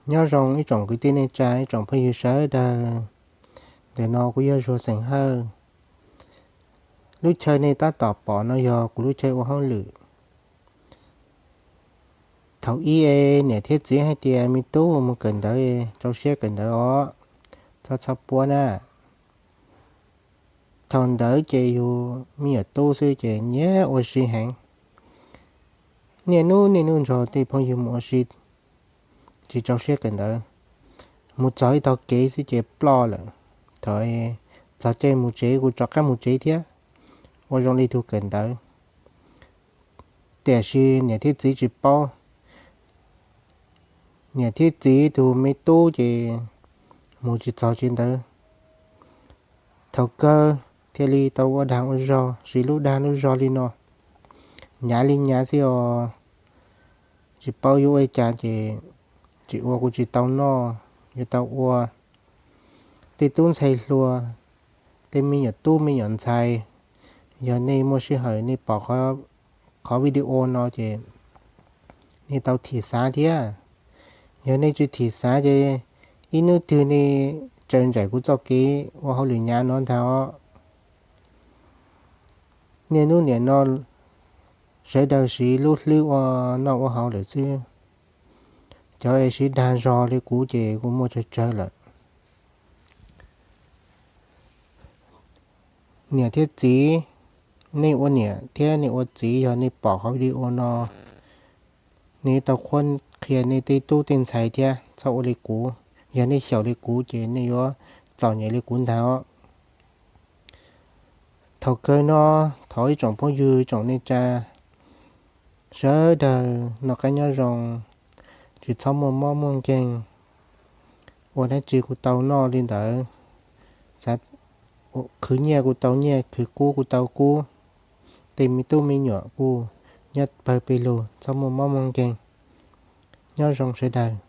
Nyob zoo ib tsoom kwv tij neej tsa, ib tsoom phooj ywg sawv daws. Ntawm no kuv yog Zuag xeem Hawj. Lub chaw nej tab tom pom no yog kuv lub chaw ua hauj lwm. Thaum ub niam thiab txiv hais tias me tub mus kawm ntawv, rau siab kawm ntawv os, txhob txhob puab na. Thaum ntawd ces yus me nyuam tub xwb ces nyiam ua si heev. Niaj hnub niaj hnub nrog tej phooj ywg mus ua si, tsis rau siab kawm ntawv. Mus txog ib tog kev xwb ces ploj lawm. Thaum txog caij mus tsev kuv rov qab mus tsev thiab, ua zoo li tus kawm ntawv. Tiam sis niam thiab txiv tsis paub. Niam thiab txiv tus me tub ces mus tsis txog tsev ntawv. Thaum kawg thiaj li tau ua dag ua zog, siv lub dag lub zog li no, nyav li nyav xwb os. Tsis paub yuav ua li cas ces tsis ua kuj tsis tau noj, yuav tau ua. Tej tub ntxhais hluas, tej me nyuam tub me nyuam ntxhais, yog nej muaj sij hawm nej pom qhov video no ces nej tau thim xav thiab. Yog nej tsis thim xav ces ib hnub twg nej tsaws ntsam kuv txoj kev ua hauj lwm nyav no ntag os. Niaj hnub nim no sawv daws siv lub hlwb ua noj ua haus lawm xwb. Cov es siv dag zog li kuv ces kuj muaj tsawg tsawg lawm. Niam thiab txiv, nej ua niam thiab nej ua txiv yog nej pom qhov video no, nej tau qhuab qhia nej tej tub tej ntxhais thiab txhob ua li kuv. Yog nej xyaum li kuv ces nej yuav txom nyem li kuv ntag os. Thaum kawg no thov ib tsoom phooj ywg tsoom neej tsa sawv daws noj qab nyob zoo, tsis txhob muaj mob muaj nkeeg. Ua dab tsi kuj tau noj li ntawd, khwv nyiaj kuj tau nyiaj, khwv kub kuj tau kub. Tej me tub me nyuam kuj nyob pawg pes lug, txhob muaj mob muaj nkeeg. Nyob zoo sawv daws.